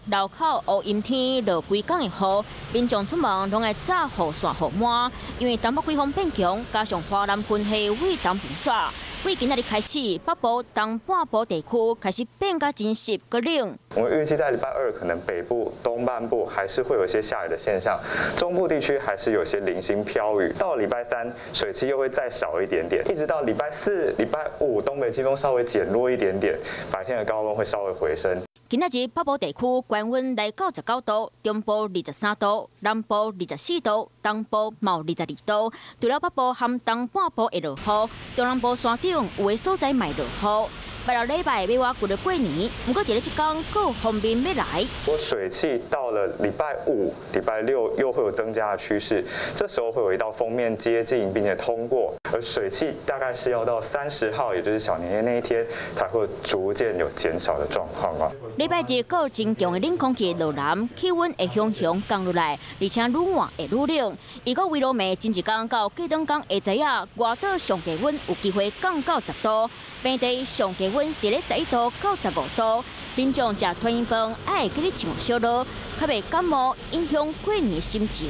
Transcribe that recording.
流口烏陰天落規工的雨，民眾出門攏愛紮雨傘雨帽，因為東北季風變強，加上華南雲系對東平徙，對今仔日開始，北部東半部地區開始變甲真濕閣冷。我們預計在禮拜二，可能北部東半部還是會有一些下雨的現象，中部地區還是有些零星飄雨。到禮拜三，水汽又會再少一點點，一直到禮拜四、禮拜五，東北季風稍微減弱一點點，白天的高溫會稍微回升。今仔日北部地區高溫來到19度，中部23度，南部24度，東部嘛22度。除了北部和東半部會落雨，中南部山頂有的所在嘛會落雨。拜六禮拜欲倚舊曆過年，毋過佇咧這工閣有鋒面欲來。我水汽到了禮拜五、禮拜六又會有增加的趨勢，這時候會有一道鋒面接近並且通過，而水汽大概是要到30號，也就是小年夜那一天，才會逐漸有減少的狀況啊。禮拜日閣有真強的冷空氣落南，氣溫會雄雄降落來，而且愈晚會愈冷。如果圍羅暝前一工到隔兩工下晝仔，外島上低溫有機會降到10度，平地上低溫佇咧11度到15度。民眾食團圓飯愛會記得穿小褸，較袂感冒，影響過年心情。